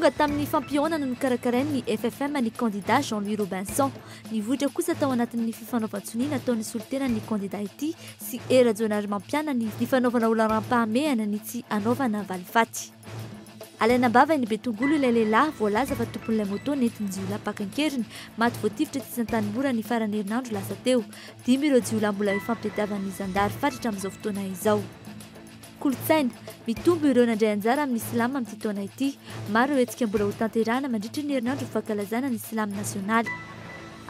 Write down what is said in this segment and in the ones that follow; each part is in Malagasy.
tonga tamin'ny fampihaonana nokarakarain'ny FFM ny kandida Jean Louis Robinson. Nivoitra kosa tao anatin'ny fifanaovan-tsonia nataon'ny solontenan'ny kandida ity sy Hery Rajaonarimampianina ny fanaovana ho laharam-pahamehana ny tsy hanaovana valifaty. Alaina am-bava eny Betongolo ilay lehilahy voalaza fa tompon'ilay moto nentin'ny jiolahy mpaka an-keriny, maty voatifitra tetsy Antanimora ny faran'ny herinandro lasa teo. Dimy ireo jiolahy mbola ifampitadiavan'ny zandary fatratra amin'izao fotoana izao. Kolontsaina, Mitombo ireo nandray anjara amin'ny Slam amin'ity taona ity. Maro ireo hetsika mbola hotanterahana mandritra ny herinandro ho fankalazana ny Slam nasionaly.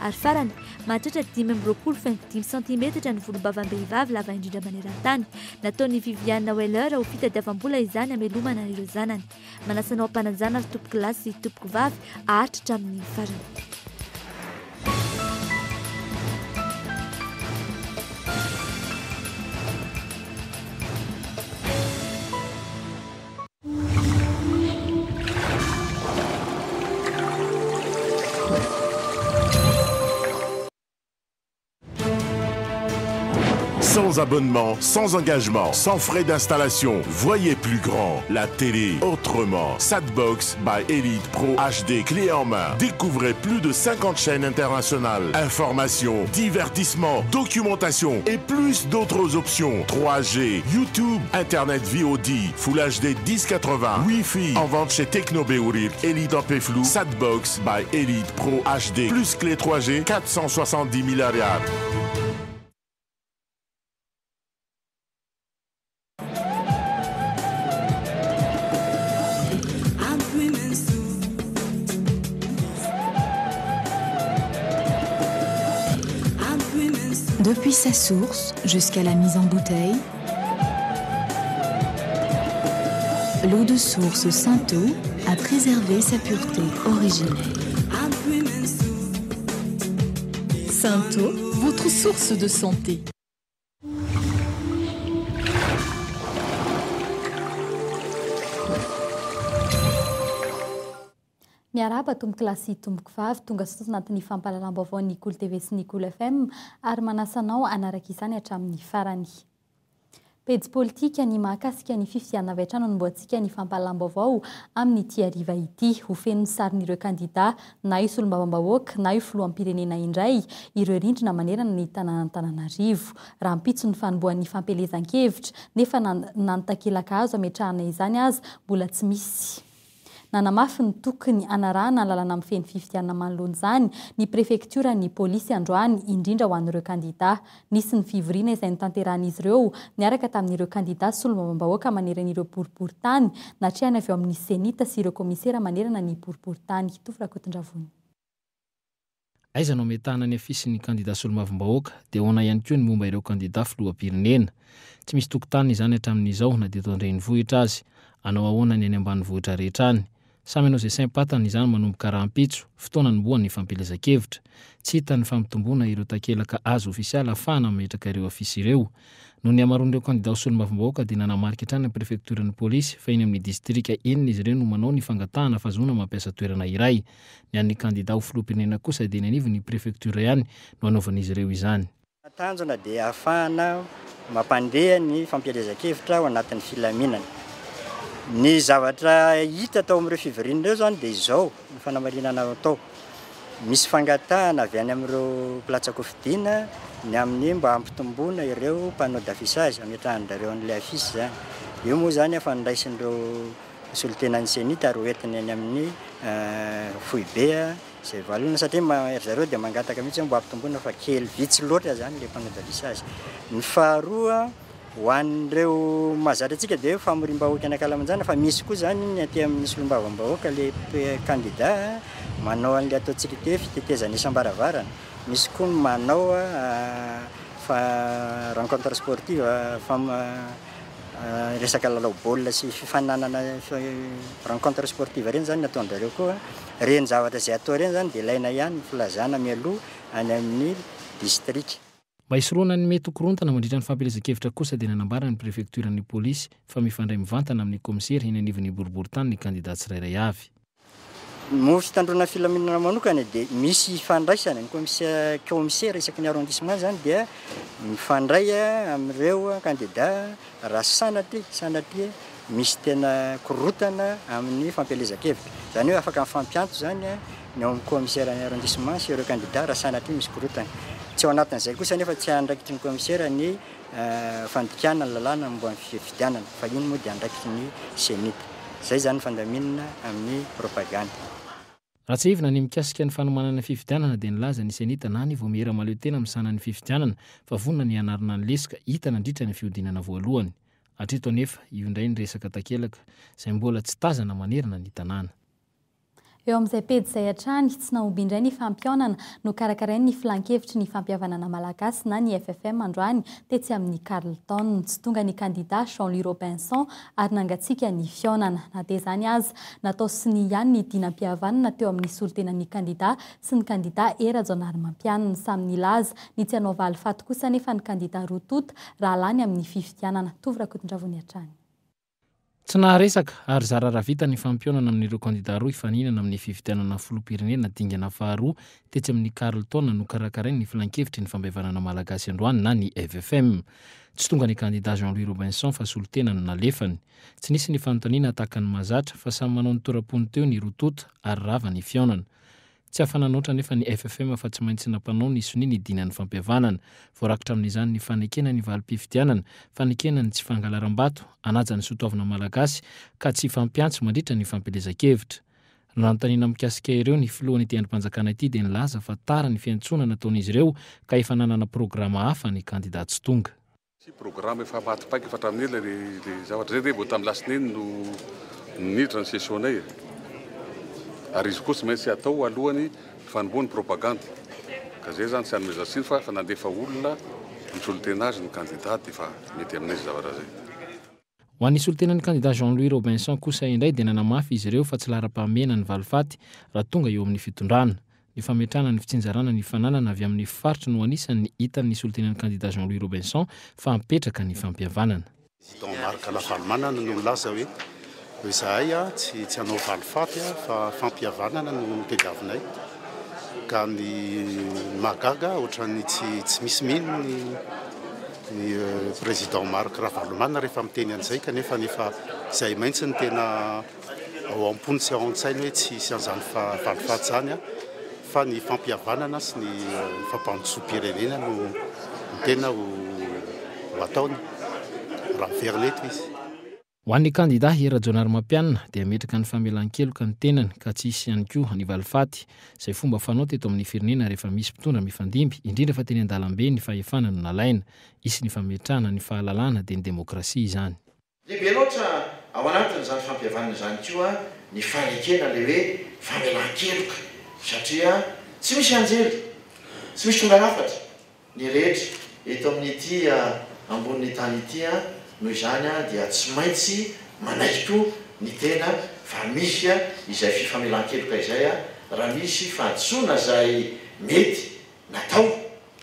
Ary farany, mahatratra 25 faingo dimy santimetatra ny volombavam-behivavy lava indrindra maneran-tany. Nataon'i Viviana Weller ho fitadiavam-bola izany hamelomana ireo zanany. Manasa anao am-panajana ry tompoko lahy sy tompoko vavy haharitra hatramin'ny farany. Sans abonnement, sans engagement, sans frais d'installation. Voyez plus grand. La télé autrement. Satbox by Elite Pro HD clé en main. Découvrez plus de 50 chaînes internationales. Informations, divertissement, documentation et plus d'autres options. 3G, YouTube, Internet VOD, Full HD 1080, Wi-Fi. En vente chez Techno Behoririka, Elite en Flou, Satbox by Elite Pro HD. Plus clé 3G, 470 000 ariary. Depuis sa source jusqu'à la mise en bouteille, l'eau de source Sainto a préservé sa pureté originelle. Sainto, votre source de santé. Miarahaba tompoko lahy sy tompoko vavy, tonga soa anatin'ny fampahalalam-baovao ny Kolo TV sy ny Kolo FM ary manasa anao hanaraka izany hatramin'ny farany. Pejy politika ny mahakasika ny fifidianana avy hatrany hanombohantsika ny fampahalalam-baovao amin'ity hariva ity. Ho feno ny sarin'ireo kandida na io solombavambahoaka na io filoham-pirenena indray ireo rindrina manerana ny tanàn'Antananarivo. Rahampitso ny fanombohan'ny fampielezan-kevitra nefa na ny takelaka azo hametrahana izany aza mbola tsy misy. Nanamafy ny tokony hanarahana ny lalàna mifehy ny fifidianana manoloana izany ny prefektioran'ny polisy androany, indrindra ho an'ireo kandidà. Nisy ny fivoriana izay notanterahan'izy ireo niaraka tamin'ireo kandidà solombavambahoaka manerana ireo boriborintany, natrehany avy ao amin'ny Cenit sy ireo kaomisera manerana ny boriborintany. Tovo Rakotondravony. Aiza no ametahana ny afisin'ny kandida solombavambahoaka dia ahoana ihany koa ny momba ireo kandida filoham-pirenena? Tsy misy tokotaniny izany hatramin'izao na dia eto an-drenivohitra aza. Hanao ahoana ny any ambanivohitra rehetra any? Samy hanao izay saim-patany izany manomboka rahampitso, fotoana anombohan'ny fampielezan-kevitra. Tsy hita ny fampitomboana ireo takelaka azo ofisialy ahafahana mametraka ireo afisy ireo. Noho ny hamaroan'ireo kandida ho solombavambahoaka dia nanamarika hatrany ny prefektioran'ny polisy fa eny amin'ny distrika enina izy ireo no manao ny fangatahana fahazoana mampiasa toerana iray. Ny an'ny kandida ho filoham-pirenena kosa dia eny anivon'ny prefektiora ihany no hanaovan'izy ireo izany. Tanjona dia ahafahana mampandeha ny fampielezan-kevitra ao anatin'ny filaminana. Ny zavatra hita tao amin'ireo fivoriana ireo izany dia izao ny fanamarinana atao. Misy fangatahana avy any amin'ireo mpilatsa-kofidina ny amin'ny mba hampitomboana ireo panneaux d'affichage hametrahan-dRareo an'ilay affiche izany. Io moa izany efa noraisin'ireo solontenan'ny Cenit ary hoentiny any amin'ny foibe izay valona satria ry zareo dia mangataka mihitsy hoe mba ampitomboina fa kely vitsy loatra izany ilay panneau d'affichage. Ny faharoa ho an'ireo mahazatra antsika dia hoe famoriam-bahoaka eny ankalamanjana fa misy koa izany ny aty amin'ny solombavambahoaka ilay kandida manao an'ilay ataontsika ity hoe fitetezana isam-baravarana, misy koa ny manao fa rencontre sportive Resaka lalao baolina sy fifaninanana rencontre sportive ireny izany ny ataon-dry zareo koa. Ireny zavatra izay atao ireny izany dia ilaina ihany ny filazana mialoha any amin'ny distrika. Mba hisorohana ny mety ho korontana mandritra ny fampielezan-kevitra kosa dia nanambara ny prefektioran'ny polisy fa mifandray mivantana amin'ny kaomisera eny anivon'ny boriborintany ny kandida tsirairay avy. Moa fitandroana filaminana manokana dia misy ifandraisana, ny kaomisera isaky ny arrondissement zany dia mifandray amin'ireo kandida raha sanatria, sanatria misy tena korontana amin'ny fampielezan-kevitra. Izany hoe afaka mifampiantso izany ny ao amin'ny commissaire ny arrondissement sy ireo candidats raha sanatria misy korontana. Tsy ao anatin'izay kosa anefa tsy andraikitry ny commissaire ny fandikana ny lalàna momba ny fifidianana fa iny moa dia andraikitry ny Cenit. Izay izany ny fandaminana amin'ny propagande. Raha tsiahivina ny mikasika ny fanomanana fifidianana dia nilaza ny Cenit na ny Vaomiera mahaleo tena misahana ny fifidianana fa vonona ny hanarina ny lesoka hita nandritra ny fihodinana voalohany. Hatreto anefa, io indray ny resaka takelaka izay mbola tsy tazana manerana ny tanàna. Eo amin'izay pejy izay hatrany, tsy nahomby indray ny fampihaonana nokarakarain'ny Filankevitry ny Fampihavanana Malagasy na ny FFM androany tetsy amin'ny Carlton. Tsy tonga ny kandida Jean Louis Robinson ary nangatsiaka ny fihaonana. Na dia izany aza, natao sonia ihany ny dinam-pihavanana teo amin'ny solontenan'ny kandida sy ny kandida Hery Rajaonarimampianina. Samy nilaza ny tsy hanao valifaty kosa anefa ny kandida roa tonta raha lany amin'ny fifidianana. Tovo Rakotondravony hatrany. Tsy naharesaka ary zara raha vita ny fampihaonana amin'ireo kandida roa hifaninana amin'ny fifidianana filoham-pirenena dingana faharoa tetsy amin'ny Carlton nokarakarain'ny Filankevitry ny Fampihavanana Malagasy androany na ny FFM. Tsy tonga ny kandida Jean Louis Robinson fa solontena no nalefany. Tsy nisy ny fanontaniana tahaka ny mahazatra fa samy manao ny tora-pony teo ny roa tonta ary rava ny fihaonana. Tsy afa-nanoatra anefa ny FFM fa tsy maintsy nampanao ny sonia ny dinan'ny fampihavanana. Voarakitra amin'izany ny fanekena ny valim-pifidianana, fanekena ny tsy fangalaram-bato, hanaja ny soatoavina malagasy ka tsy hifampiantso mandritra ny fampielezan-kevitra. Raha nanontaniana mikasika ireo ny filohan'ity andrim-panjakana ity dia nilaza fa tara ny fiantsoana nataon'izy ireo ka efa nanana programa hafa ny kandida tsy tonga. Tsy programme efa maty paika efa hatramin'ny ela le zavatra zay ve vao tamin'ny lasineny no niditra ny session-nay e. Ary izy koa tsy maintsy atao alohany fanombohan'ny propagande. Ka zay zany tsy hanomezana tsiny fa efa nandefa olona nisolo tena azy ny candidat dia efa mety aminay zay zavatra zay. Ho an'ny solontenan'ny kandida Jean Louis Robinson kosa indray dia nanamafy izy ireo fa tsy laharam-pahamehana ny valifaty raha tonga eo amin'ny fitondrana. Ny fametrahana ny fitsinjarana ny fananana avy amin'ny faritra no anisan'ny hitan'ny solontenan'ny kandida Jean Louis Robinson fa hametraka ny fampihavanana. Président Marc Ravalomanana no nilaza hoe izahay tsy tsy hanao valifaty fa fampihavanana no tediavinay. Ka ny mahagaga ohatran'ny tsy tsy misy mino ny ny président Marc Ravalomanana rehefa miteny an'izay kanefa nefa izay maintsy no tena ao am-pony sy ao an-tsainy hoe tsy hisy an'izany valifaty izany fa ny fampihavanana sy ny fampandrosoam-pirenena no tena ho ataony raha miverina eto izy. Ho an'ny kandida Hery Rajaonarimampianina dia hametraka ny famelan-keloka ny tenany ka tsy hisy ihany koa ny valifaty, izay fomba fanao teto amin'ny firenena rehefa misy mpitondra mifandimby, indrindra fa teny an-dalambe ny fahefana no nalaina. Hisy ny fametrahana ny fahalalahana dia ny demokrasia izany. Lehibe loatra ao anatin'izany fampihavanana izany koa ny fanekena ilay hoe famelan-keloka satria tsy misy anjely, tsy misy tonga lafatra, Ny rehetra eto amin'ity ambonin'ny tany ity, noho izany dia tsy maintsy manaiky koa ny tena fa misy izay fifamelan-keloka izay, raha misy fahadisoana izay mety natao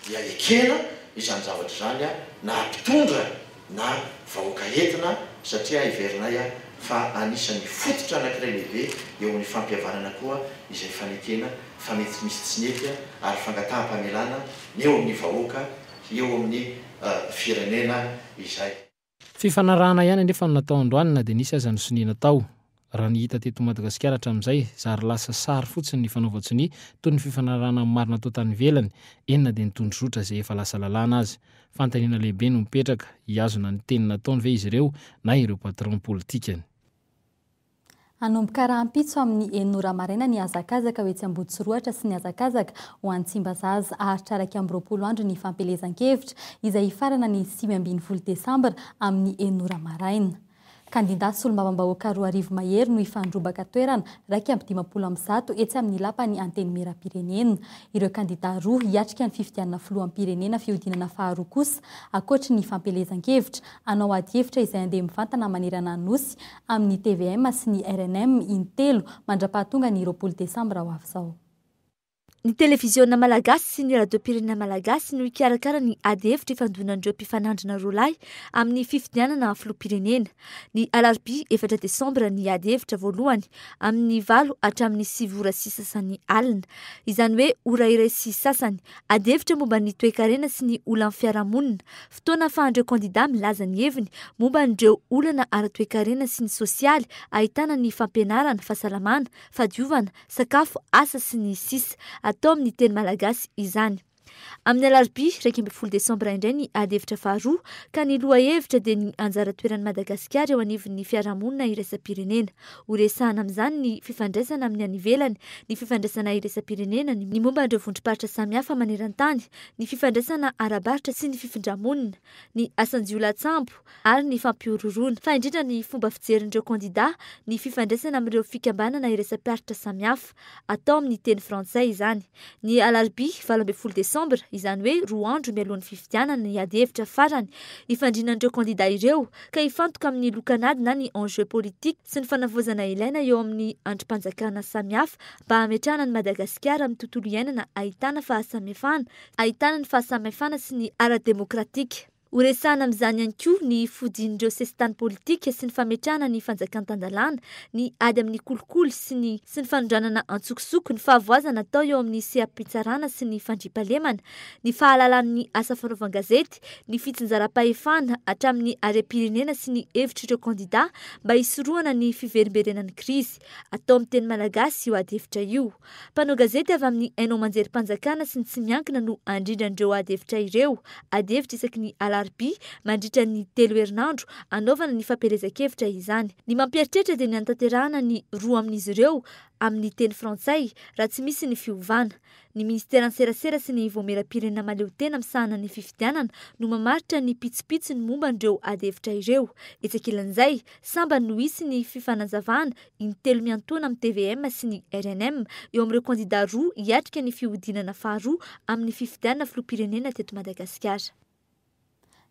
dia ekena izany zavatra izany na mpitondra na vahoaka entina satria heverinay fa anisan'ny fototra anankiray lehibe eo amin'ny fampihavanana koa izay fanekena fa mety misy tsy nety ary fangataham-pamelana ny eo amin'ny vahoaka eo amin'ny firenena izay. Fifanarahana ihany anefa no natao androany na dia nisy aza ny sonia natao. Raha ny hita teto Madagasikara hatramin'izay, zary lasa sary fotsiny ny fanaovan-tsonia toy ny fifanarahana amin'ny marina atao tany ivelany, eny na dia ny tondrozotra izay efa lasa lalàna aza. Fanontaniana lehibe no mipetraka, hihazona ny teny nataony ve izy ireo na ireo patron politikany? Hanomboka rahampitso amin'ny enina ora maraina ny hazakazaka ho etsy Ambohitsorohatra sy ny hazakazaka ho any Tsimbazaza. Haharitra 21 andro ny fampielezan-kevitra, izay hifarana ny 19 desambra amin'ny enina ora maraina. Kandida solombavambahoaka 2000 mahery no hifandrombaka toerana 151 etsy amin'ny lapan'ny Antenimierampirenena. Ireo kandida roa hiatrika ny fifidianana filoham-pirenena fihodinana faharoa kosa, ankoatry ny fampielezan-kevitra, hanao adihevitra izay handeha mivantana manerana ny Nosy amin'ny tvm sy ny rnm in-telo mandra-pahatonga ny 20 desambra ho avy izao. Ny televiziona malagasy sy ny radiom-pirenena malagasy no hikarakara ny adihevitra ifandonan'ireo mpifanandrina roalahy amin'ny fifidianana filoham-pirenena. Ny alarobia efatra desambra ny adihevitra voalohany amin'ny valo hatramin'ny sivy ora sy sasany alina. Izany hoe ora iray sy sasany. Adihevitra momba ny toekarena sy ny olan'ny fiarahamonina. Fotoana ahafahan'ireo kandida milaza ny heviny momba an'ireo olana ara-toekarena sy ny sosialy ahitana ny fampianarana, fahasalamana, fahadiovana, sakafo, asa sy ny sisa Atao amin'ny teny malagasy izany. Amin'ny alarobia 11 desambra indray ny ady hevitra faharoa ka ny lohahevitra dia ny anjara toeran'i Madagasikara eo anivon'ny fiarahamonina iraisam-pirenena. Horesahana amin'izany ny fifandraisana amin'ny any ivelany, ny fifandraisana iraisam-pirenena, ny momba an'ireo vondrom-paritra samihafa maneran-tany, ny fifandraisana ara-barotra sy ny fifindra-monina, ny asan-jiolahy-tsambo ary ny fampihorohoroana, fa indrindra ny fomba fijerin'ireo kandidà ny fifandraisana amin'ireo fikambanana iraisam-paritra samihafa. Atao amin'ny teny frantsay izany. Ny alarobia 18 desambra, izany hoe roa andro mialohan'ny fifidianana ny adihevitra farany ifandrinan'ireo kandidà ireo, ka hifantoka amin'ny lokanady na ny enjeu politique sy ny fanavaozana ilaina eo amin'ny andrim-panjakana samihafa mba hametrahana an'i Madagasikara amin'ny tontolo iainana ahitana fahasamihafana ahitana ny fahasamihafana sy ny ara-demokratika. Horesahana amin'izany ihany koa ny fodian'ireo sesitany politika sy ny fametrahana ny fanjakan-tan-dalàna, ny ady amin'ny kolikoly sy ny sy ny fanondranana antsokosoko, ny fahavoazana atao eo amin'ny seha-pitsarana sy ny fandriampahalemana, ny fahalalan'ny asa fanaovan-gazety, ny fitsinjaram-pahefana hatramin'ny harem-pirenena sy ny hevitr'ireo kandidà mba hisorohana ny fiverimberenan'ny krizy. Atao amin'ny teny malagasy io adihevitra io. Mpanao gazety avy amin'ny haino aman-jerim-panjakana sy ny tsy miankina no handrindra an'ireo ady hevitra ireo. Ady hevitra isaky ny alarobia mandritra ny telo herinandro hanaovana ny fampielezan-kevitra izany. Ny mampieritreritra dia ny hanatanterahana ny roa amin'izy ireo amin'ny teny frantsay raha tsy misy ny fiovana. Ny minisiteran'ny serasera sy ny vaomieram-pirenena mahaleotena misahana ny fifidianana no mamaritra ny pitsopitsony momba an'ireo ady hevitra ireo. Etsy ankilan'izay, sambany no hisy ny fifanazavana intelo miantoana amin'ny tvm sy ny rnm eo amin'ireo kandida roa hiatrika ny fihodinana faharoa amin'ny fifidianana filoham-pirenena teto Madagasikara.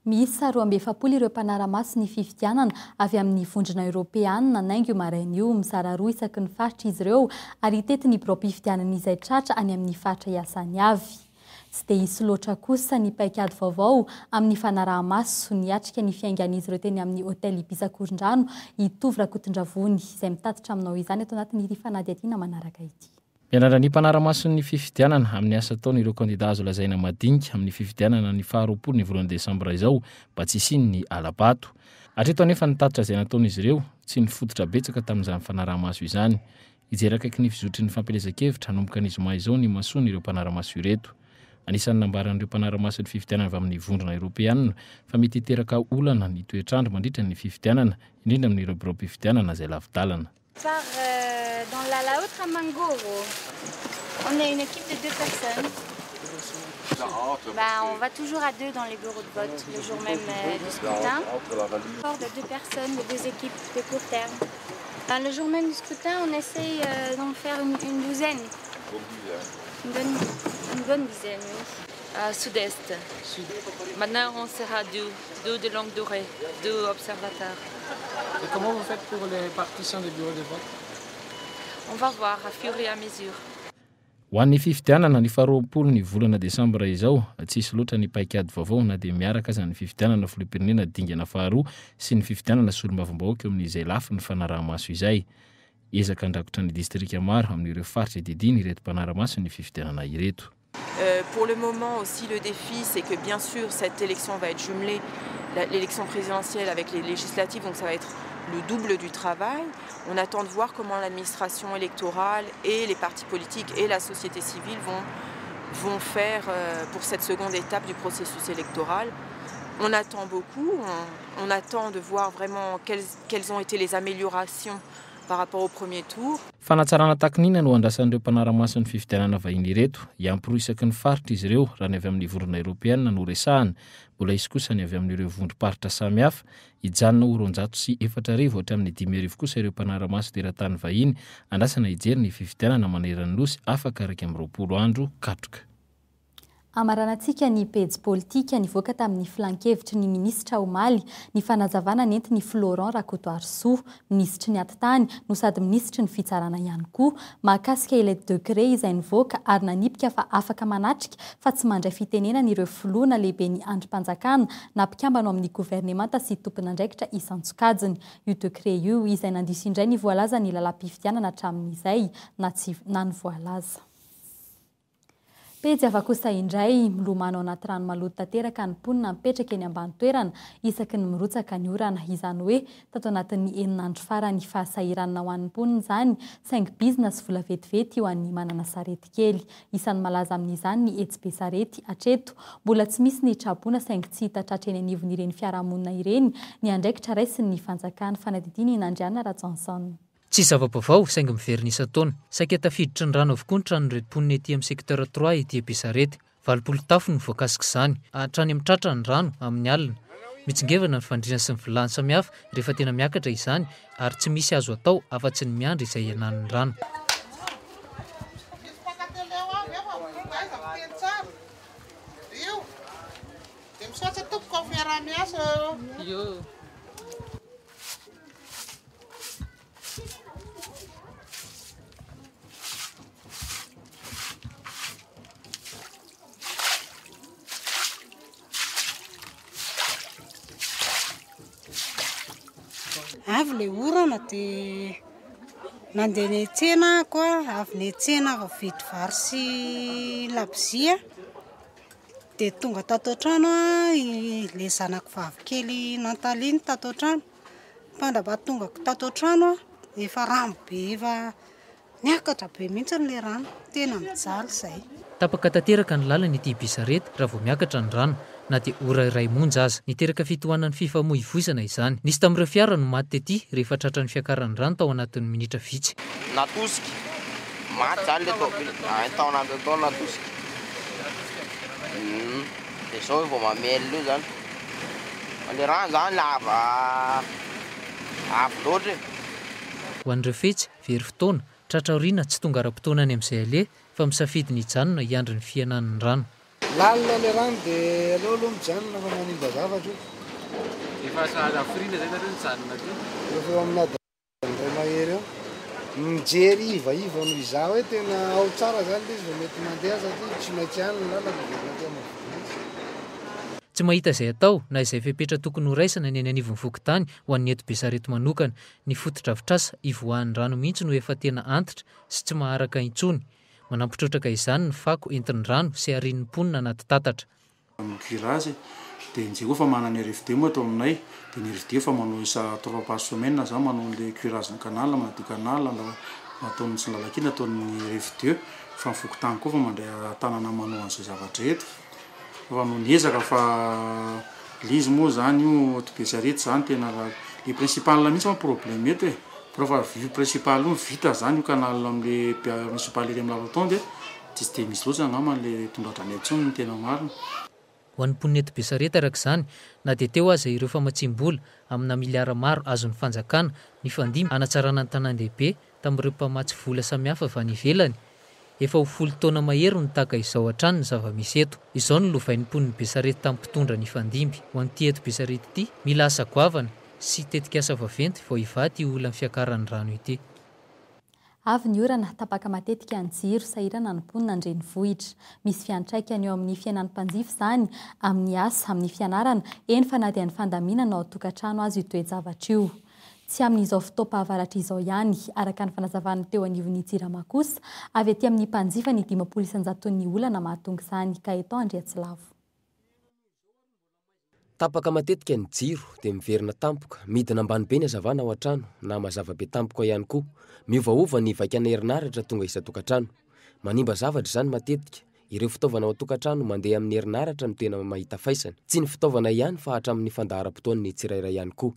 Miisa 42 ireo mpanara-maso ny fifidianana avy amin'ny Vondrona Eoropeanina nanainga io maraina io. Mizara roa isaky ny faritra izy ireo ary hitety ny biraom-pifidianana izay tratra any amin'ny faritra iasany avy. Tsy dia hisy loatra kosa ny paikady vaovao amin'ny fanaraha-maso niatrika ny fiaingan'izy ireo teny amin'ny Hotel Ibis Ankorondrano i Tovo Rakotondravony, izay mitatitra aminao izany ato anatin'ity fanadihadiana manaraka ity. Miandrandra ny mpanara-mason'ny fifidianana amin'ny asa ataony ireo kandida azo lazaina madinika amin'ny fifidianana ny faha 20 ny volana desambra izao mba tsy hisian'ny hala-bato. Hatreto anefa ny tatitra izay nataon'izy ireo tsy nifototra betsaka tamin'izany fanaraha-maso izany. Hijery akaiky ny fizotry ny fampielezan-kevitra hanomboka ny zoma izao ny masoan' ireo mpanara-maso ireto. Anisan'ny nambaran'ireo mpanara-maso ny fifidianana avy amin'ny Vondrona Eoropeanina fa mety hiteraka olana ny toetr'andro mandritra ny fifidianana, indrindra amin'ireo biraom-pifidianana izay lavi-dalana. Part dans l'Alaotra Mangoro. On est une équipe de deux personnes. Bah, on va toujours à deux dans les bureaux de vote le jour même du scrutin. Fort de deux personnes, de deux équipes de court terme. Bah, le jour même du scrutin, on essaye d'en faire une, une douzaine. Une bonne, une bonne dizaine, oui. Sud-Est. Maintenant, on sera deux, deux de longue durée, deux observateurs. Et comment vous faites pour les répartitions des bureaux de vote On va voir à fur et à mesure. Ho an'ny fifidianana ny faha 20 ny volana desambra izao, tsy hisy loatra ny paikady vaovao na dia miaraka aza ny fifidianana filoham-pirenena dingana faharoa sy ny fifidianana solombavambahoaka eo amin'izay lafiny fanaraha-maso izay. Ezaka handrakotra ny distrika maro amin'ireo faritra didiany ireto mpanara-maso ny fifidianana ireto. Pour le moment aussi le défi c'est que bien sûr cette élection va être jumelée l'élection présidentielle avec les législatives donc ça va être le double du travail. On attend de voir comment l'administration électorale et les partis politiques et la société civile vont, vont faire pour cette seconde étape du processus électoral. On attend beaucoup, on, on attend de voir vraiment quelles, quelles ont été les améliorations par rapport au premier tour. Fanatsarana takiniana no andrasan'ireo mpanara-maso ny fifidianana vahiny ireto. Hiampy roa isaky ny faritra izy ireo raha ny avy amin'ny Vondrona Eoropeanina no resahana. Mbola hisy kosa ny avy amin'ireo vondrom-paritra samihafa. Hijanona ho 4200 hatramin'ny 5000 kosa ireo mpanara-maso teratany vahiny andrasana hijery ny fifidianana maneran'ny Nosy afaka 21 andro katroka. Hamaranantsika ny pejy politika nivoaka tamin'ny filankevitry ny minisitra omaly ny fanazavana nentin'i Florent Rakotoarisoa, minisitry ny atitany no sady minisitry ny fitsarana ihany koa, mahakasika ilay décret izay nivoaka ary nanipika fa afaka manatrika fa tsy mandray fitenenana ireo filoha na lehiben'ny andrim-panjakana na mpikambana ao amin'ny governemanta sy tompon'andraikitra isan-tsokajiny. Io décret io izay nandiso indray ny voalazan'ny lalàm-pifidianana hatramin'izay na tsy na ny voalaza. Pejy hafa kosa indray, milomano ao anaty rano maloto tanteraka ny mponina mipetraka eny ambany toerana isaky ny mirotsaka ny orana. Izany hoe, tato anatin'ny enina andro farany. Fahasahiranana ho an'ny mponina izany, saingy bizina sy vola vetivety ho an'ny manana sarety kely. Isan'ny malaza amin'izany ny etsy Besarety hatreto. Mbola tsy misy ny traboina saingy tsy hita tratra eny anivon'ireny fiarahamonina ireny ny andraikitra raisin'ny fanjakana. Fanadihadiana i Nandriana Rajaonson. Tsy zava-baovao, saingy miverina isan-taona. Saika tafiditry ny rano avokoa ny tranon'ireto mponina ety amin'ny secteur trois ety Besarety. 80 tafo no voakasik'izany. Hatrany amin'ny tratra ny rano, amin'ny alina. Mitsingevana ny fandriana sy ny vilany samihafa rehefa tena miakatra izany ary tsy misy azo atao afa-tsy ny miandry izay hihenan'ny rano. Avy ilay orana dia nandeha niantsena aho, avy niantsena avy nividy vary sy labozia dia tonga tato an-trano ilay zanako vavy kely Nathalie no tato an-trano. Mpandraharaha tonga tato an-trano aho, efa rano be efa niakatra be mihitsy ilay rano, tena mijaly izahay. Tapaka tanteraka ny lalana ety Besarety raha vao miakatra ny rano, na dia ora iray monja aza. Niteraka fitohanan'ny fifamoivoizana izany. Nisy tamin'ireo fiara no maty tety rehefa tratran'ny fiakaran'ny rano tao anatin'ny minitra vitsy. Natosika, maty zany le tôbily, tao anatiny tao natosika. Dia zao vao mamely io zany. Fa le rano zany lava avo loatra e. Ho an'ireo fetsy, very fotoana, tratra aoriana, tsy tonga ara-potoana any amin'izay aleha fa misafidy ny hijanona hiandry ny fihenan'ny rano. Lalina le rano dia aleo aloha mijanona fa manimba zavatra io. Efa sahaza hafiriana izay nareo nijanona teo? Efa eo amin'ny adiny iray mahery eo. Mijery ivaiva noho izaho hoe tena ao tsara zany le izy vao mety mandeha satria tsy maintsy any ny lalana miverina aty Mahavelona. Tsy mahita izay atao na izay fepetra tokony horaisina ny eny anivon'ny fokontany ho an'ny eto Besarety manokana. Ny fotodrafitrasa ivoahan'ny rano mihitsy no efa tena antitra sy tsy maharaka intsony. Manampy trotraka izany ny fako entin'ny rano sy arian'ny mponina anaty tatatra. Ny curage dia ny jereo fa manana RFD moa ato aminay dia ny RFD efa manao isa trois fois par semaine za manao an'le curage ny canal manadio canal nataon'ny tsy lalakina ataon'ny RFD fa ny fokontany koa efa mandray tanana manao an'izay zavatra eto fa noho ny ezaka fa le izy moa zany io ato Besarety zany tena le principal mihitsy moa problème eto e fa rehefa io principal io vita zany io canal amle principal ery amin'ny la rotonde Tsy dia misy loatra angamba ilay tondra-drano intsony ny tena marina. Ho an'ny mponina eto Besarety araka izany, na dia teo aza ireo famatsiam-bola amina miliara maro azon'ny fanjakana nifandimby hanatsarana ny tanàn-dehibe tamin'ireo mpamatsy vola samihafa avy any ivelany, efa ho folo taona mahery no tahaka izao hatrany ny zava-misy eto. Izao no lovain'ny mponin'i Besarety tamin'ny mpitondra nifandimby. Ho an'ity eto Besarety ity, mila asa goavana sy tetikasa vaventy vao hivaha ity olan'ny fiakaran'ny rano ity. Avy ny orana, tapaka matetika ny jiro, sahirana ny mponina an-drenivohitra. Misy fiantraikany eo amin'ny fiainan'ny mpanjifa izany, amin'ny asa, amin'ny fianarana, eny fa na dia ny fandaminana ao an-tokantrano aza io toe-javatra io. Tsy amin'izao fotoam-pahavaratra izao ihany, araka ny fanazavan'ny teo anivon'ny Jirama kosa, avy aty amin'ny mpanjifa ny 50 isan-jaton'ny olana mahatonga izany. Gaëtan Andriatsilavo. Tapaka matetika ny jiro, dia miverina tampoka, midina ambany be ny hazavana ao an-trano, na mazava be tampoka ihany koa. Miovaova ny vaikana herinaratra tonga isan-tokantrano. Manimba zavatra izany matetika. Ireo fitaovana ao an-tokantrano mandeha amin'ny herinaratra no tena mahita faisana. Tsy ny fitaovana ihany fa hatramin'ny fandaharam-potoan'ny tsirairay ihany koa.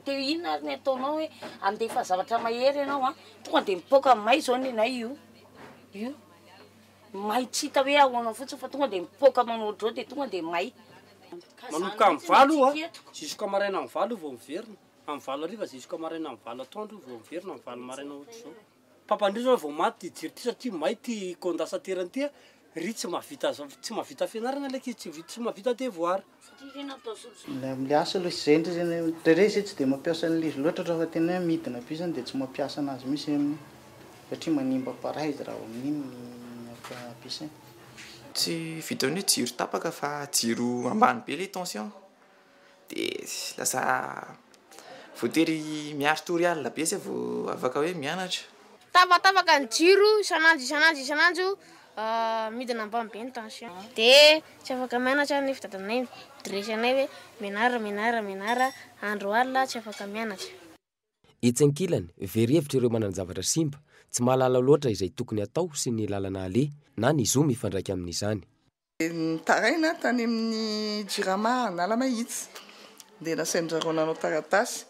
Dia inona ary ny ataonao hoe handefa zavatra mahery ianao an? Tonga dia mipoaka may izao ny anay io. Io. May tsy hita hoe ahoana fotsiny fa tonga dia mipoaka manao ohatr'izao dia tonga dia may. Manomboka amin'ny valo io an, jusqu'à maraina amin'ny valo io vao miverina. Amin'ny valo hariva jusqu'à maraina amin'ny valo atoandro io vao miverina amin'ny valo maraina ohatr'izao. Mpampandroso zao vao maty ity jiro ity satria may ity condensateur ity an. Ry tsy mahavita tsy mahavita fianarana ilay ankizy, tsy tsy mahavita devoir. Amin'ilay asa aloha izay indray zany, indraindray izahay tsy dia mampiasa an'ilay izy loatra raha fa tena hoe midina be izany dia tsy mampiasa an'azy mihitsy izahay amin'iny satria manimba appareil izy raha vao amin'iny ny ampiasaina. Tsy vitan'ny hoe jiro tapaka fa jiro ambany be ilay tension dia lasa voatery miari-tory alina be zay vao afaka hoe mianatra. Tapatapaka ny jiro isan'andro isan'andro isan'andro midina ambany be ny tension. Dia tsy afaka mianatra nefa dadanay mi-dressy anay hoe mianara mianara mianara andro alina tsy afaka mianatra. Etsy ankilany, very hevitra ireo manan-javatra simba, tsy mahalala loatra izay tokony hatao sy ny lalana aleha na ny zo mifandraika amin'izany. Nitaraina aho tany amin'ny Jirama Analamahitsy dia nasain-dry zareo nanao taratasy.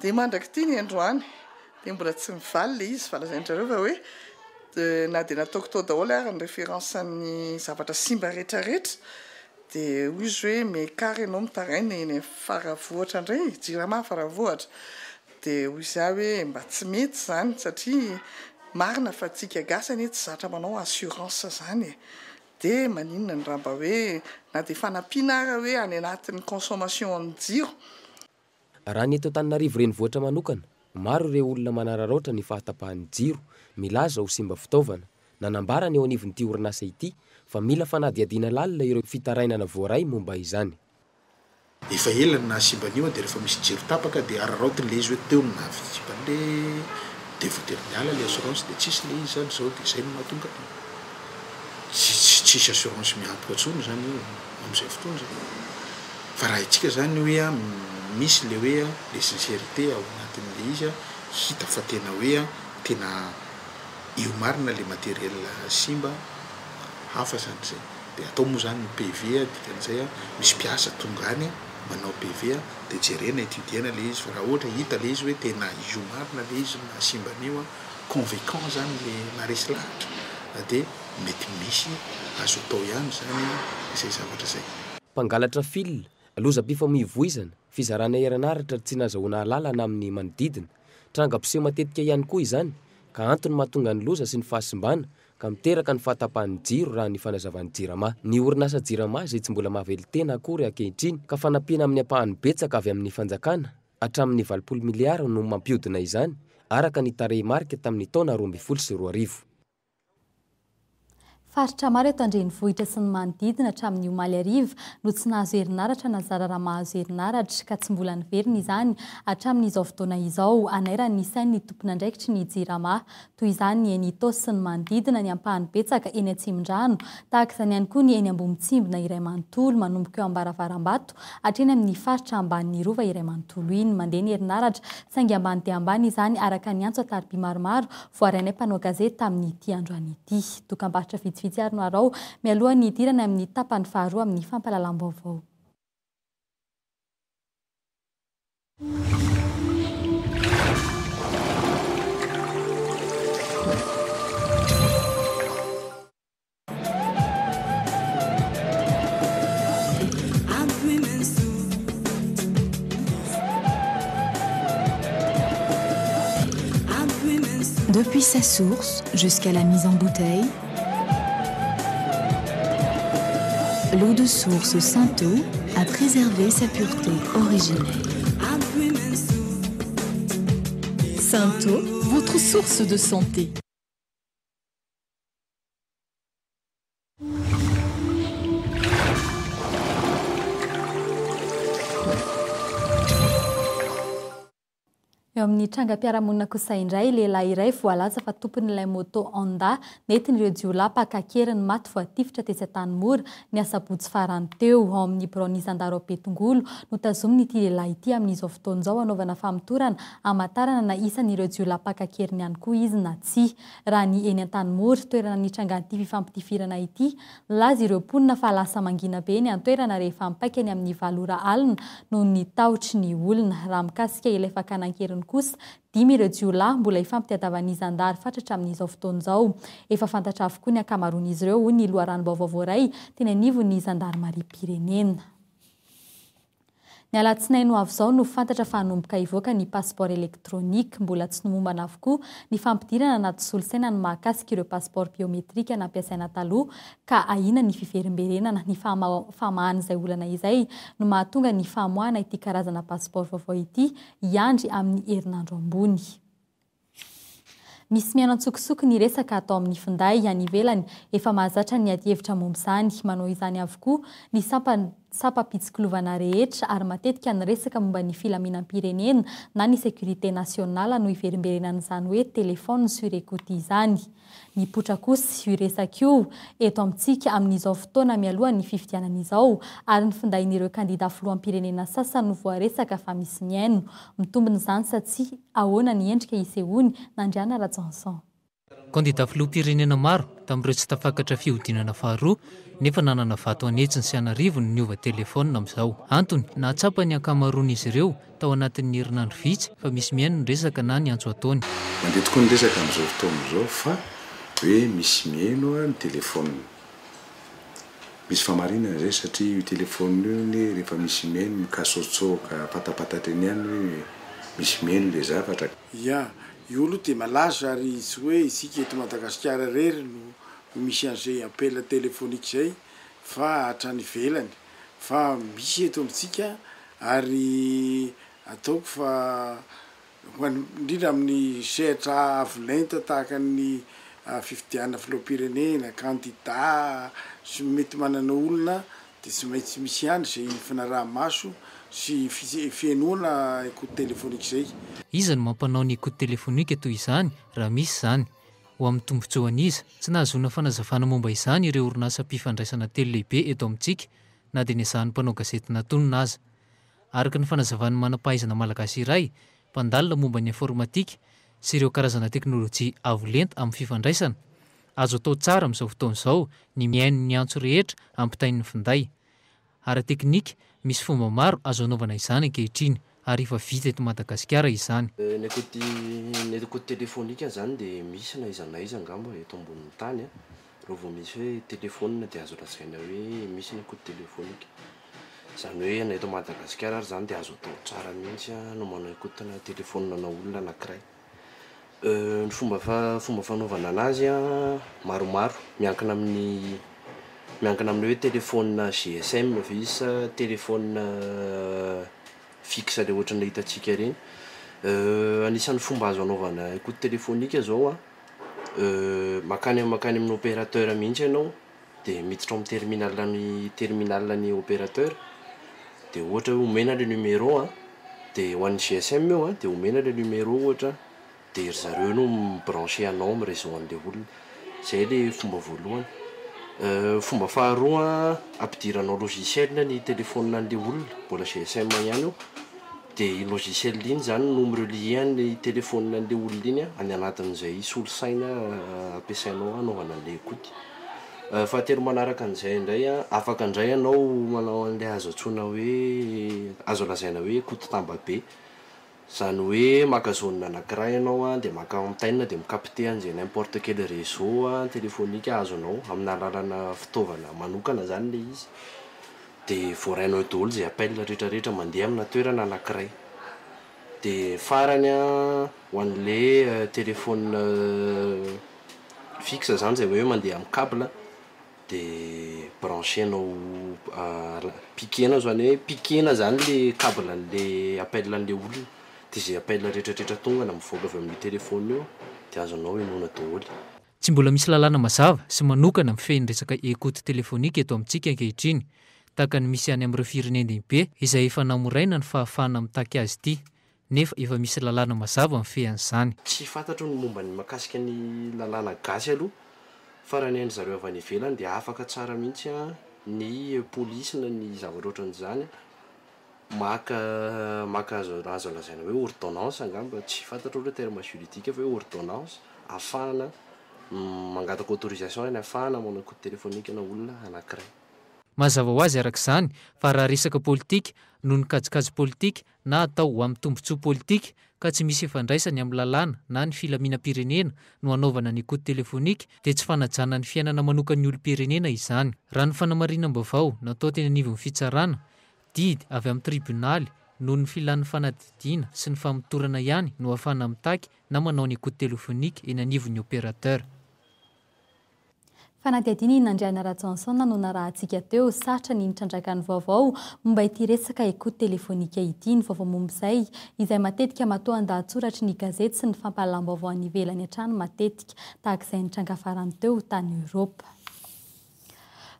Dia mandrak'ity ny androany dia mbola tsy mivaly ilay izy fa lazain-dry zareo fa hoe na dia nataoko tao daholo ary ny référence ny zavatra simba rehetrarehetra dia hoy izy hoe miakara ianao mitaraina eny Faravohitra indray, Jirama Faravohitra. Dia hoy izaho hoe mba tsy mety izany satria marina fa tsika gasy anie tsy zatra manao assurance izany e. Dia maninona ny raha mba hoe na dia fanampiana ara hoe any anatin'ny consommation an'ny jiro. Raha ny eto Antananarivo renivohitra manokana, maro ireo olona manararaotra ny fahatapahan'ny jiro, milaza ho simba fitaovana. Nanambara ny eo anivon'ity orinasa ity fa mila fanadihadiana lalina ireo fitarainana voaray momba izany. Efa ela no nahasimba an'io dia rehefa misy jiro tapaka dia araraotiny ilay izy hoe teo no nahasimba an'ilay dia voatery miala ilay assurance dia tsisy ilay izy izany izao dia izay no mahatonga tsy tsisy assurance miantoka intsony izany io amin'izay fotoana izay. Fa raha haintsika izany hoe misy ilay hoe ilay sincérité ao anatin'ilay izy hita fa tena hoe tena io marina ilay matériel simba hafa izany izay. Dia atao moa izany ny PV dikan'izay misy mpiasa tonga any manao PV dia jerena étudier-na ilay izy fa raha ohatra hita ilay izy hoe tena io marina ilay izy no nahasimba an'io convaincant izany ilay maharesy lahatra dia mety misy azo atao ihany izany izay zavatra izay. Mpangalatra fil, lozam-pifamoivoizana, fizarana herinaratra tsy nazahoana alalana amin'ny manodidina. Tranga mpiseho matetika ihany koa izany ka antony mahatonga ny loza sy ny fahasimbana ka miteraka ny fahatapahan'ny jiro raha ny fanazavan'ny Jirama. Ny orinasa Jirama izay tsy mbola mahavelon-tena akory ankehitriny ka fanampiana amin'ny ampahany betsaka avy amin'ny fanjakana hatramin'ny 80 miliara no mampihodina izany araka ny tarehimarika tamin'ny taona 2012. Faritra maro eto an-drenivohitra sy ny manodidina hatramin'ny omaly hariva no tsy nahazo herinaratra na zara raha mahazo herinaratra ka tsy mbola niverina izany hatramin'izao fotoana izao hanairan'ny sain'ny tompon'andraikitry ny Jirama. Toy izany ny eny Itaosy sy ny manodidina, ny ampahany betsaka eny Atsimondrano, tahaka izany ihany koa ny eny Ambohimitsimbina iray manontolo, manomboka eo Ambaravarambato hatreny amin'ny faritra ambanin'ny Rova iray manontolo iny. Mandeha ny herinaratra, saingy ambany dia ambany izany, araka ny antso an-tariby maromaro voarainay mpanao gazety tamin'ity androany ity. Dokambarotra vitsivitsy ary no araho mialohan'ny hidirana amin'ny tapany faharoa amin'ny fampahalalam-baovao. Depuis sa source jusqu'à la mise en bouteille, l'eau de source Sainto a préservé sa pureté originelle. Sainto, votre source de santé. Eo amin'ny trangam-piarahamonina kosa indray, lehilahy iray voalaza fa tompon'ilay moto Honda nentin'ireo jiolahy mpaka an-keriny maty voatifitra tetsy Antanimora, ny asabotsy farany teo. Ao amin'ny biraon'ny zandary ao Betongolo no tazomin'ity lehilahy ity amin'izao fotoana izao hanaovana famotorana hamantarana na isan'ireo jiolahy mpaka an-keriny ihany koa izy na tsia. Raha ny eny Antanimora, toerana nitrangan'ity fifampitifirana ity, Nilaza ireo mponina fa lasa mangina be ny an-toerana rehefa mipaika ny amin'ny valo ora alina noho ny tahotry ny olona. Raha mikasika ilay fakana an-keriny kosa, dimy ireo jiolahy mbola ifampitadiavan'ny zandary fatratra amin'izao fotoana izao. Efa fantatra avokoa ny ankamaroan'izy ireo, hoy ny loharanom-baovao voaray teny anivon'ny zandarimariam-pirenena. Ny alatsinainy ho avy izao no fantatra fa hanomboka hivoaka ny passeport électronique. Mbola tsy nomombana avokoa ny fampidirana anaty solosaina ny mahakasika ireo passeport biométrique nampiasaina taloha ka ahiana ny fiverimberenana. Ny famahana izay olana izay no mahatonga ny famoahana ity karazana passeport vaovao ity hiandry amin'ny herinandro ambony. Misy mihaino antsokosoko ny resaka atao amin'ny finday any ivelany, efa mahazatra ny adihevitra momba izany. Manao izany avokoa ny sampam-pitsikilovana rehetra ary matetika ny resaka momba ny filaminam-pirenena na ny sécurité nationale no iverimberenan'izany hoe téléphone sur écoute izany. Nipoitra kosa io resaka io eto amintsika amin'izao fotoana mialohan'ny fifidianana izao ary ny findain'ireo kandida filoham-pirenena sasany no voaresaka fa misy mihaino. Mitombina izany sa tsia? Ahoana ny endrika isehoany? Nandriana Rajaonson. Kandida filoham-pirenena maro tamin'ireo tsy tafakatra fihodinana faharoa nefa nanana vato an'hetsiny sy an'arivony niova telefaonina amin'izao. Antony, nahatsapa ny ankamaroan'izy ireo tao anatin'ny herinandro vitsy fa misy mihaino ny resaka na ny antso ataony. Mandeha tokoa ny resaka amin'izao fotoana izao fa hoe misy mihaino ny telefaonina. Misy fahamarinana izay satria io telefaonina io anie rehefa misy mihaino mikasoatsoaka fatapatatra eny ihany hoe misy mihaino ilay zavatra. Ya, io aloha dia malaza ary tsy hoe isika eto Madagasikara irery no misy an'izay appel téléphonique izay fa hatrany ivelany fa misy eto amintsika ary ataoko fa ho an'ny indrindra amin'ny sehatra avo lenta tahaka ny fifidianana filoham-pirenena, kandida sy mety manana olona dia tsy maintsy misy ihany izay fanaraha-maso sy fihenoana écoute téléphonique izay. Iza no mampanao ny écoute téléphonique toy izany raha misy izany? Ho amin'ny tombontsoan'iza? Tsy nahazoana fanazavana momba izany ireo orinasam-pifandraisana telo lehibe eto amintsika na dia nezahan'ny mpanao gazety natonina aza. Araka ny fanazavan'ny manam-pahaizana malagasy iray, mpandalina momba ny informatika sy ireo karazana teknolojia avo lenta amin'ny fifandraisana, azo atao tsara amin'izao fotoana izao ny mihaino ny antso rehetra ampitain'ny finday. Ara-teknika, misy fomba maro azo anaovana izany ankehitriny ary efa vita eto Madagasikara izany. Ny écoute ny écoute téléphonique zany dia misy na aiza na aiza angamba eto ambonin'ny tany a, raha vao misy hoe téléphone dia azo lazaina hoe misy ny écoute téléphonique, izany hoe na eto Madagasikara ary zany dia azo atao tsara mihitsy no manao écoute na téléphone ana olona anakiray. Ny fomba fa- fomba fanaovana anazy an, maromaro, miankina amin'ny miankina amin'ny hoe telefaonina GSM ve izy sa telefaonina fixe le ohatran'ny le hitantsika ireny. Anisan'ny fomba azo anaovana écoute téléphonique zao an, mankany mankany amin'ny opérateur mihitsy ianao de miditra ao amin'ny terminal ny terminal ny opérateur de ohatra hoe omena le numéro an, de ho an'ny GSM io an, de omena le numéro ohatra de ry zareo no mi-brancher anao amin'ny réseau an'le olona, zay le fomba voalohany. Fomba faharoa an, ampidiranao logiciel ny telephone an'le olona, mbola GSM ihany io, de iny logiciel iny zany no mi-relier an'le telephone an'le olona iny an, any anatin'izay solosaina ampiasainao hanaovana an'le écoute. Fahatelo manaraka an'izay indray an, afaka indray ianao manao an'ilay azo antsoina hoe, azo lazaina hoe écoute tambabe. Izany hoe maka zone anankiray ianao an, dia maka antenne dia mi-capter an'izay n'importe quel réseau téléphonique azonao amina alalana fitaovana manokana izany ilay izy. Dia voarainao eo daholo izay appel rehetra rehetra mandeha amina toerana anankiray. Dia farany an, ho an'ilay téléphone fixe zany izay hoe mandeha amin'ny cable de brancher-nao piquer-nao zany hoe piquer-na zany le cable an'le appel an'le olona de zay appel retraretra tonga na mivoaka avy amin'io téléphone io de azonao henoina daholo. Tsy mbola misy lalàna mazava sy manokana mifehy ny resaka écoute téléphonique eto amintsika ankehitriny, tahaka ny misy any amin'ireo firenen-dehibe izay efa namoraina ny fahafahana mitaky azy ity. nefa efa misy lalàna mazava mifehy an'izany. Tsy fantatro ny momba ny makasika ny lalàna gasy aloha fa raha ny an-dry zareo avy any ivelany dia afaka tsara mihitsy ny polisy na ny zavatra ohatran'izany maka maka azo azo lazaina hoe ordonnance angamba, tsy fantatro aloha terme juridique fa hoe ordonnance ahafahana mangataka autorisation zany ahafahana manao écoute téléphonique ana olona anakiray. Mazava ho azy araka izany fa raha resaka politika noho ny kajikajy politika na atao ho amin'ny tombontsoa politika ka tsy misy ifandraisany amin'ny lalàna na ny filaminam-pirenena no hanaovana ny écoute téléphonique dia tsy fanajana ny fiainana manokan'ny olom-pirenena izany. Raha ny fanamarinam-baovao natao teny anivon'ny fitsarana Didy avy amin'ny tribonaly noho ny filan'ny fanadihadiana sy ny famotorana ihany no ahafahana mitaky na manao ny écoute téléphonique eny anivon'ny opérateur. Fanadihadiana i Nandriana Rajaonson no narahantsika teo. Sarotra ny nitrandraka ny vaovao momba ity resaka écoute téléphonique ity. Ny vaovao momba izay, izay matetika matoa an-dahatsoratry ny gazety sy ny fampahalalam-baovao any ivelany hatrany matetika, tahaka izay nitranga farany teo tany Eoropa.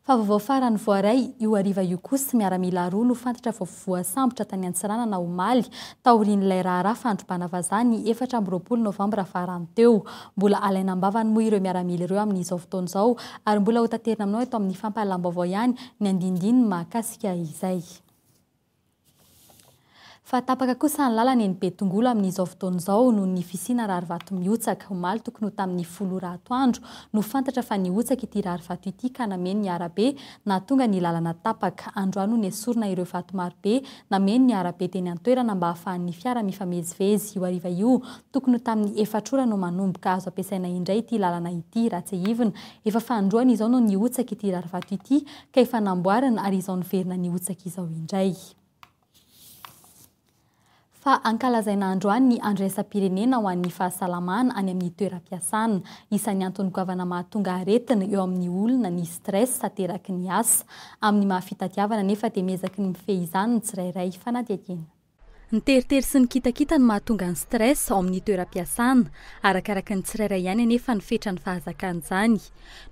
Fa vaovao farany voaray io hariva io kosa, miaramila roa no fantatra fa voasambotra tany Antsiranana omaly, taorian'ilay raharaha fandrobana vazaha ny 24 novambra farany teo. Mbola alaina am-bavany moa ireo miaramila ireo amin'izao fotoana izao ary mbola hotaterina aminao eto amin'ny fampahalalam-baovao ihany ny andinindininy mahakasika izay. Fa tapaka kosa ny lalana eny Betongolo amin'izao fotoana izao noho ny fisiana rarivato mihotsaka. Omaly tokony ho tamin'ny folo ora atoandro no fantatra fa nihotsaka ity rarivato ity ka nameno ny arabe nahatonga ny lalana tapaka. Androany no nesorina ireo vato marobe nameno ny arabe teny an-toerana mba hahafahan'ny fiara mifamezivezy. Io hariva io tokony ho tamin'ny efatra ora no manomboka azo ampiasaina indray ity lalana ity. Raha tsiahivina, efa fanindroany izao no nihotsaka ity rarivato ity ka efa namboarina ary izao niverina nihotsaka izao indray. Fa ankalazaina androany ny Andro iraisam-pirenena ho an'ny fahasalamana any amin'ny toeram-piasana. Isan'ny antony goavana mahatonga aretina eo amin'ny olona ny stress ateraky ny asa. Amin'ny maha fitadiavana anefa dia miezaky ny mifehy izany ny tsirairay. Fanadihadiana. Ny teritery sy ny kitakita no mahatonga ny stress ao amin'ny toeram-piasana. Arakaraka ny tsirairay ihany anefa ny fetran'ny fahazakana izany.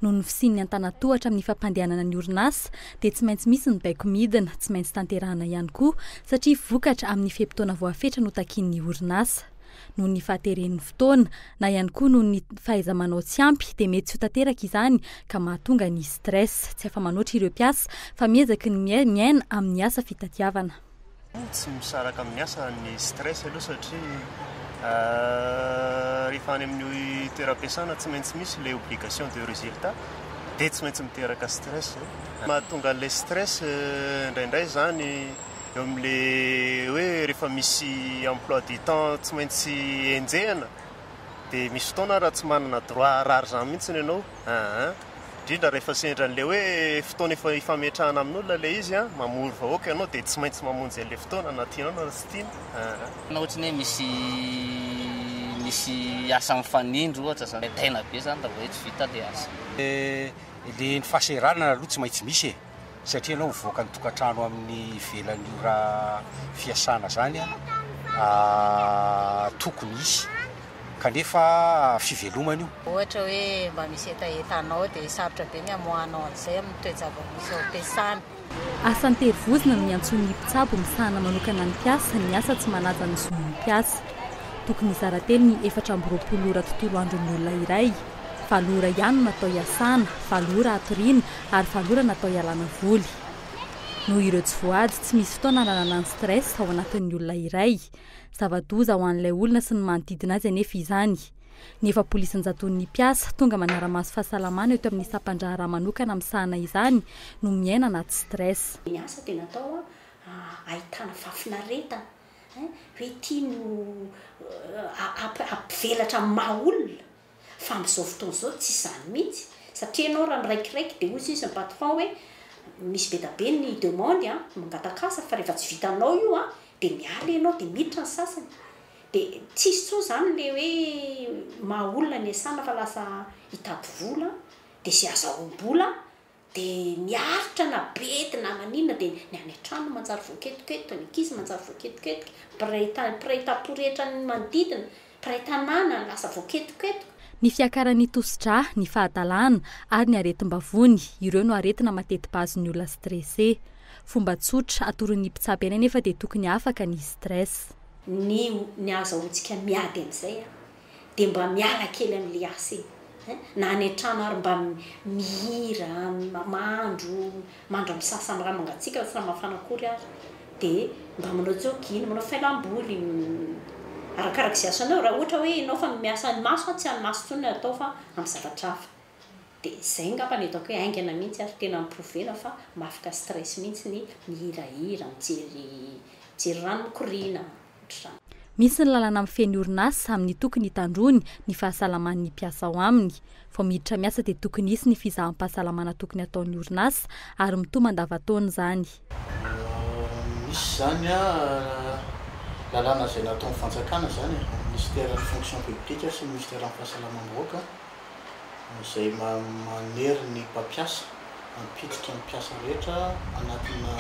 Noho ny fisian'ny antanatohatra amin'ny fampandehanana ny orinasa dia tsy maintsy misy ny baiko midina, tsy maintsy tanterahana ihany koa satria vokatra amin'ny fe-potoana voafetra no takian'ny orinasa. Noho ny fahateren'ny fotoana na ihany koa noho ny fahaiza-manao tsy ampy dia mety tsy ho tanteraka izany ka mahatonga ny stress. Tsy afa-manoatra ireo mpiasa fa miezaky ny miaina amin'ny asa fitadiavana. Tsy misaraka amin'ny asa ny stress aloha satria rehefa any amin'ny toeram-piasana tsy maintsy misy ilay obligation de résultat dia tsy maintsy miteraka stress zay. Mahatonga an'ilay stress indraindray izany eo amin'ilay hoe rehefa misy emploi du temps tsy maintsy enjehina dia misy fotoana raha tsy manana droit harary izany mihitsy ianao aa. Indrindra rehefa sendra an'ilay hoe fotoana efa ifametrahana amin'olona ilay izy an, mamory vahoaka ianao dia tsy maintsy mamonjy an'ilay fotoana na tianao na tsy tiana aa. Na ohatry ny hoe misy misy asa mifanindry ohatra zany, taina be zany raha vao hoe tsy vita le asa. Le ny fahasahiranana aloha tsy maintsy misy e, satria ianao mivoaka ny tokantrano amin'ny ivelan'ny ora fiasana zany an, tokony hisy kanefa fivelomana io. Ohatra hoe mba misy hetahetanao dia sarotra be ny hamoahanao an'izay amin'ny toe-java-misy ao am-piasana. Asa an-terivozona no niantsoan'ny mpitsabo misahana manokana ny mpiasa ny asa tsy manaja ny zon'ny mpiasa. Tokony hizara telo ny 24 ora tontolo andron'ny olona iray. Valo ora ihany no natao hiasana, valo ora hatoriana ary valo ora natao hialana voly. Noho ireo tsy voahaja, tsy misy fotoana hanalana ny stress ao anatin'ny olona iray. Zava-doza ho an'ilay olona sy ny manodidina azy anefa izany. Ny 40 isan-jaton'ny mpiasa tonga manara-maso fahasalamana eto amin'ny sampan-draharaha manokana misahana izany no miaina anaty stress. Ny asa dia natao ahitana fahafinaretana, hoe ity no hampivelatra ny maha olona. Fa amin'izao fotoana izao tsy izany mihitsy, satria ianao raha miraikiraiky dia hoy sisa ny patron hoe misy be da be ny demande an, mangataka asa fa rehefa tsy vitanao io an, dia miala ianao dia miditra ny sasany. Dia tsisy intsony izany ilay hoe maha olona ny asana fa lasa hitady vola, dia izay azahoam-bola Dia miaritra na bedy na maninona dia ny any an-trano manjary voaketoketoka, ny ankizy manjary voaketoketoka, mpiray ta- mpiray tampo rehetra ny manodidina, mpiray tanàna lasa voaketoketoka. Ny fiakaran'ny tosi-drà, ny fahadalana ary ny aretim-bavony, ireo no aretina mateti-pahazon'ny olona stressé. Fomba tsotra atoron'ny mpitsabo ihany anefa dia tokony afaka ny stress. Ny ny ahazahoantsika miady amin'izay an, dia mba miala kely amin'ilay asa e! Na any an-trano ary mba mihira, mahandro, mahandro amin'ny sasa amin'ny rano mangatsiaka fa tsy rano mafana akory ary, dia mba manao jogging, manao fialam-boly, arakaraka izay asanao, raha ohatra hoe ianao efa miasa ny maso, tsy any maso intsony no atao fa amin'ny zavatra hafa, dia izay angamba no hitako hoe haingana mihitsy ary tena mi-prouver-na fa mahafaka stress mihitsy ny mihirahira, mijery mijery rano mikoriana. Ohatr'izany. Misy ny lalana mifehy ny orinasa amin'ny tokony hitandroany ny fahasalaman'ny mpiasa ao aminy. Vao miditra miasa dia tokony hisy ny fizaham-pahasalamana tokony hataon'ny orinasa ary mitohy mandavantaona izany. Misy izany lalàna izay nataon'ny fanjakana izany e, ny minisiteran'ny fonction publique sy ny minisiteran'ny fahasalamam-bahoaka izay manery ny mpampiasa hampiditra ny mpiasa rehetra anatina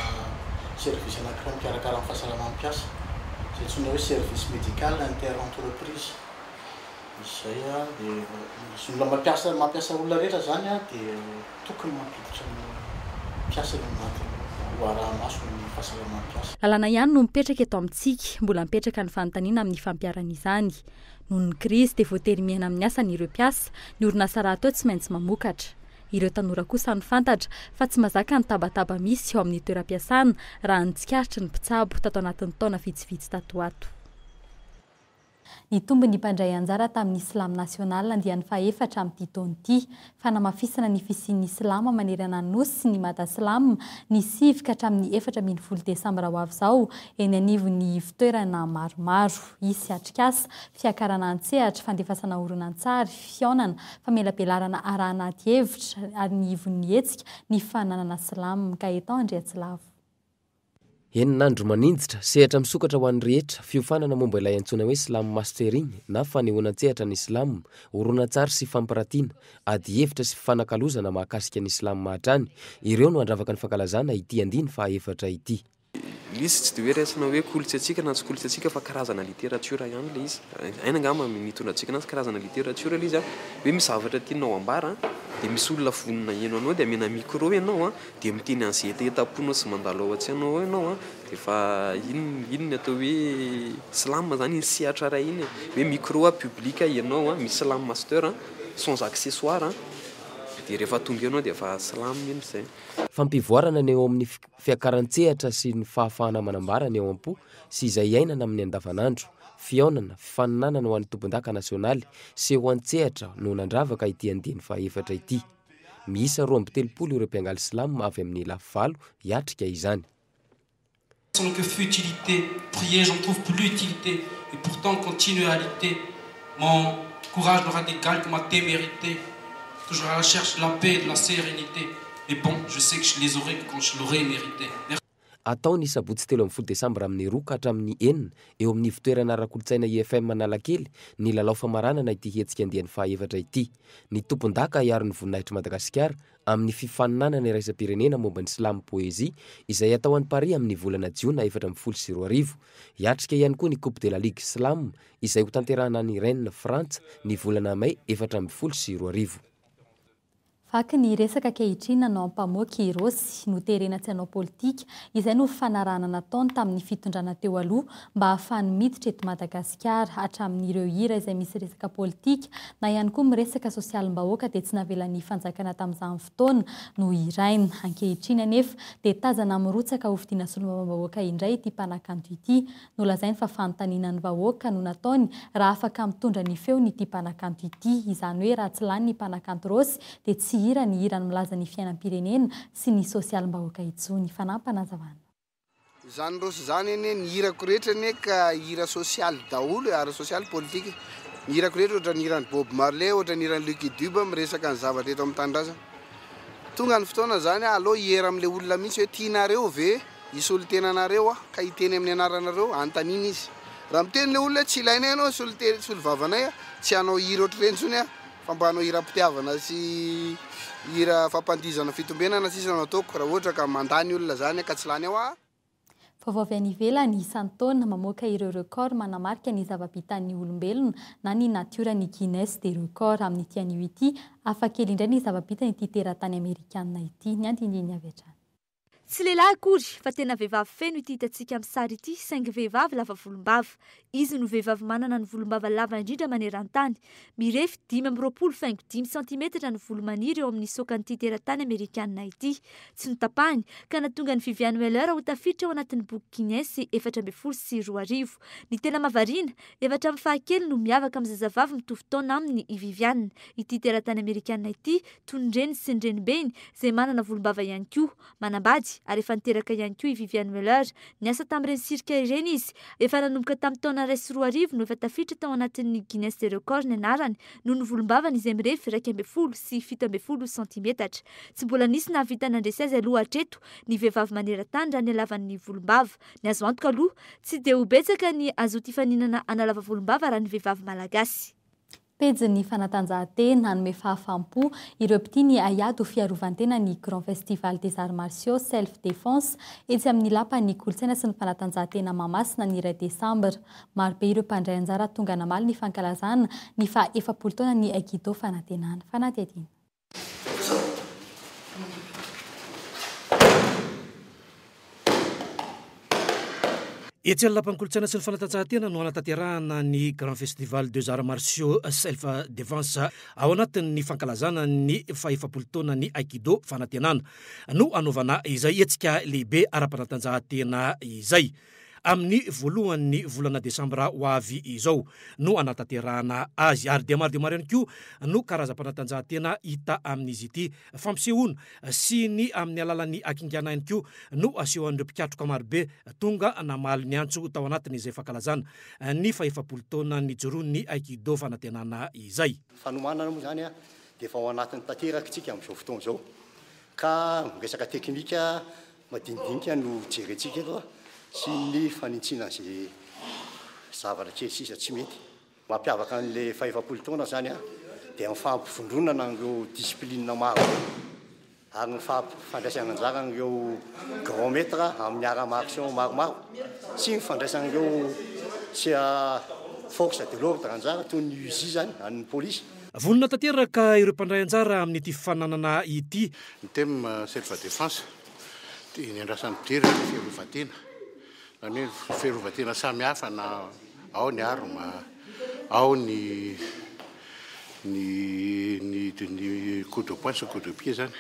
service anankiray mikarakara ny fahasalaman'ny mpiasa, izay antsoina hoe service médical inter-entreprise. Izay dia izay olona mampiasa mampiasa olona rehetra izany dia tokony mampiditra ny mpiasa eo anatin'ny ho araha-maso ny fahasalaman'ny mpiasa. Lalàna ihany no mipetraka eto amintsika. Mbola mipetraka ny fanontaniana amin'ny fampiharana izany. Noho ny krizy dia voatery miaina amin'ny asany ireo mpiasa. Ny orinasa rahateo tsy maintsy mamokatra. Ireo tanora kosa no fantatra fa tsy mazaka ny tabataba misy ao amin'ny toeram-piasana raha ny tsikaritry ny mpitsabo tato anatin'ny taona vitsivitsy tato ho ato. Nitombo ny mpandray anjara tamin'ny Slam National andiany fahefatra amin'ity taona ity. Fanamafisana ny fisian'ny Slam manerana ny Nosy ny Mada Slam ny 9 ka hatramin'ny 14 desambra ho avy izao eny anivon'ny ivontoerana maromaro. Hisy atrikasa, fiakarana an-tsehatra, fandefasana horonantsary, fihaonana, famelabelarana arahana adihevitra ary ny ivon'ny hetsika ny fananana Slam. Gaëtan Andriatsilavo. Enina andro maninjitra, sehatra misokatra ho an'ny rehetra, fiofanana momba ilay antsoina hoe Slam Mastering na fanehoana an-tsehatra ny Slam, horonantsary sy fampiratiana, adihevitra sy fifanakalozana mahakasika ny Slam hatrany, ireo no handravaka ny fankalazana ity andiany fahaefatra ity. Ilay izy tsy dia hoe raisina hoe kolontsaintsika na tsy kolontsaintsika fa karazana literatiora ihany ilay izy. Haina angamba ny nitondrantsika anazy, karazana literatiora ilay izy an, hoe misy zavatra tianao ambara dia misy olona vonona heno anao dia amena micro ianao an, Dia miteny an'izay hetahetam-ponao sy mandalo ao an-tsainao ao ianao an, dia efa iny iny ny atao hoe slam zany iny sehatra iray iny e, hoe micro a public ianao an, misy slam master an, sans accessoire an, dia rehefa tonga eo ianao dia efa slam iny izay. Fampivoarana ny eo amin'ny fiakaran-tsehatra sy ny fahafahana manambara ny ao am-po sy izay iainana amin'ny andavanandro. Fihaonana, fifaninanana ho an'ny tompondaka nasionaly, seho an-tsehatra no nandravaka ity andiany fahaefatra ity. Miisa 32 ireo mpiangaly slam avy amin'ny lafy valo hiatrika izany. Ce n'est que futilité, prier j'en trouve plus l'utilité et pourtant continuer à lutter mon courage n'aura d'égal que ma témérité toujours à la recherche de la paix et de la sérénité mais bon je sais que je les aurai que quand je l'aurai mérité. Atao ny sabotsy 13 desambra amin'ny roa ka hatramin'ny enina, eo amin'ny ivontoerana ara-kolontsaina IFM Analakely, ny lalao famaranana ity hetsika andiany fahaefatra ity. Ny tompondaka hiaro ny voninahitr'i Madagasikara amin'ny fifaninanana iraisam-pirenena momba ny slam poésie izay hatao any Paris amin'ny volana jiona 2014. Hiatrika ihany koa ny Coupe de la Ligue Slam izay hotanterahina any Rennes Frantsa ny volana mey 2014. Vaky ny resaka ankehitriny nanao ampamoaka i Rossy, noterena tsy hanao politika, izay no fifanarahana nataony tamin'ny fitondrana teo aloha mba hahafahany miditra eto Madagasikara, hatramin'ireo hira izay misy resaka politika na ihany koa miresaka sosialim-bahoaka dia tsy navelan'ny fanjakana tamin'izany fotoana no hiraina. Ankehitriny anefa dia tazana mirotsaka hofidiana solombavambahoaka indray ity mpanakanto ity. Nolazainy fa fanontaniana ny vahoaka no nataony raha afaka mitondra ny feony ity mpanakanto ity. Izany hoe raha tsy lany ny mpanakanto Rossy dia tsy hihira ny hirany milaza ny fiainam-pirenena sy ny sosialim-bahoaka intsony. Fanampinazavana. Izany Rossy izany anie ny hirako rehetra anie ka hira sosialy daholo e, ara sosialy politika. Ny hirako rehetra ohatra ny hiran'i Bob Marley, ohatra ny hiran'i Lucky Dube miresaka ny zavatra eto amin'ny tanindrazana. Tonga ny fotoana izany aleo hiera amin'ilay olona mihitsy hoe tianareo ve Hisolo tena anareo aho ka hiteny amin'ny anaranareo, anontaniana izy. Raha miteny ilay olona hoe tsy ilainay ianao hisolo tena, hisolo vava anay aho, tsy hanao hira ohatr'ireny intsony aho, fa mba hanao hiram-pitiavana sy hira fampandihizana fitombenana sisa no ataoko, raha ohatra ka mandà ny olona izany ka tsy lany ao aho. Vaovao avy any ivelany, isan-taona, mamoaka ireo record manamarika ny zava-bitan'ny olombelona na ny natiora ny Guinness des records. Amin'ity anio ity, hafakely indray ny zava-bitan'ity teratany amerikanina ity. Ny andinindininy avy hatrany. Tsy lehilahy akory fa tena vehivavy feno ity hitantsika amin'ny sary ity saingy vehivavy lava volombava. Izy no vehivavy manana ny volombava lava indrindra maneran-tany. Mirefy 25 faingo 5 santimetatra ny volo maniry eo amin'ny sokan'ity teratany amerikanina ity. Tsy notapahiny ka nahatonga an'i Viviane Weller ho tafiditra ao anatin'ny boky Guinness 2014. Ny tena mahavariana, efa hatramin'ny fahakeliny no miavaka amin'ny zazavavy mitovy taona aminy i Viviane. Ity teratany amerikanina ity toy ny reniny sy ny renibeny izay manana volombava ihany koa. Manambady. ary efa niteraka ihany koa i Viviane Muller. Niasa tamin'ireny sirika ireny izy. Efa nanomboka tamin'ny taona 2001 no efa tafiditra tao anatin'ny Guinness des records ny anarany noho ny volombavany izay mirefy 11 sy 17 santimetatra. Tsy mbola nisy nahavita nandresy azy aloha hatreto ny vehivavy maneran-tany raha ny halavan'ny volombava. Ny azo antoka aloha, tsy dia ho betsaka ny hazoto hifaninana hanalava volombava raha ny vehivavy malagasy. Pejin'ny fanatanjahantena, hanome fahafaham-po ireo mpitia ny haiady ho fiarovan-tena ny Grand Festival des Arts Martiaux Self Défense etsy amin'ny Lapan'ny Kolontsaina sy ny Fanatanjahantena Mahamasina ny iray desambra. Marobe ireo mpandray anjara tonga namaly ny fankalazana ny faha 40 taonan'ny Aikido Fanantenana. Fanadihadiana. Etsy amin'ny Lapan'ny Kolontsaina sy ny Fanatanjahantena no hanatanterahana ny Grand Festival des Arts Martiaux Self Défense ao anatin'ny fankalazana ny fahefapolo taonan'ny Aikido Fanantenana no hanaovana izay hetsika lehibe ara-panatanjahantena izay. Amin'ny voalohan'ny volana desambra ho avy izao no hanatanterahana azy ary dia maro dia maro ihany koa no karazam-panatanjahantena hita amin'izy ity. Fampisehoana sy ny amin'ny alalan'ny hakingana ihany koa no asehon'ireo mpikatroka marobe tonga namaly ny antso tao anatin'izay fankalazana ny fahefapolo taona nijoroan'ny Aikido Fanantenana izay. Fanomanana moa izany dia efa ao anatin'ny tanteraka isika amin'izao fotoana izao ka resaka teknika Madinidinika no jerentsika eto sy ny fanintsiana izay zavatra kely sisa tsy mety. Mampiavaka an'ilay fahefapolo taona izany dia ny fampivondronana an'ireo discipline maro ary ny fandraisana anjara an'ireo grand maître amin'ny arts martiaux maromaro sy ny fandraisan'ireo force de l'ordre anjara toy ny USI izany an'ny polisy. Vonona tanteraka ireo mpandray anjara amin'ity fananana ity. Ny thème self défense dia ny andrasan'ny mpijery ny fiarovan-tena, izany hoe fiarovan-tena samihafa na ao ny arme, ao ny ny ny ny coup de poing sy coup de pied izany.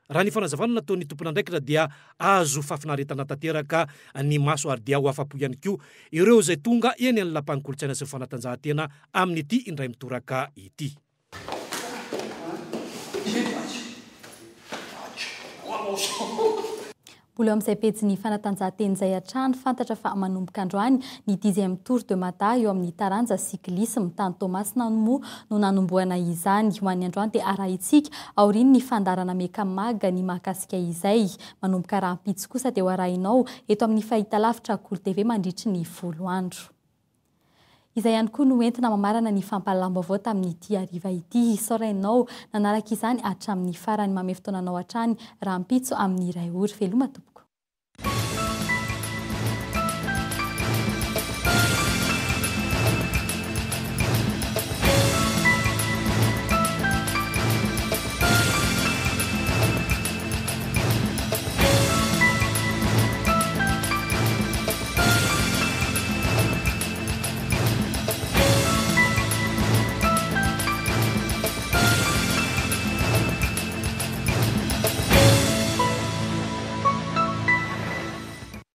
Raha ny fanazavana nataon'ny tompon'andraikitra dia azo fahafinaretana tanteraka ny maso ary dia ho afa-po ihany koa ireo izay tonga eny amin'ny Lapan'ny Kolontsaina sy ny Fanatanjahantena amin'ity indray mitoraka ity. Mbola eo amin'izay pejin'ny fanatanjahantena izay hatrany, fantatra fa manomboka androany ny dixième tour de Mada eo amin'ny taranja cyclisme. Tany Toamasina moa no nanombohana izany. Ho an'ny androany dia arahintsika aorian'ny fandaharana Meka Mag ny mahakasika izay. Manomboka rahampitso kosa dia ho arahinao eto amin'ny fahitalavitra Kolo TV mandritry ny folo andro. Izay ihany koa no entina mamarana ny fampahalalam-baovao tamin'ity hariva ity. Isaoranao nanaraka izany hatramin'ny farany. Mamehy fotoananao hatrany rahampitso amin'ny iray ora. Veloma tompoko.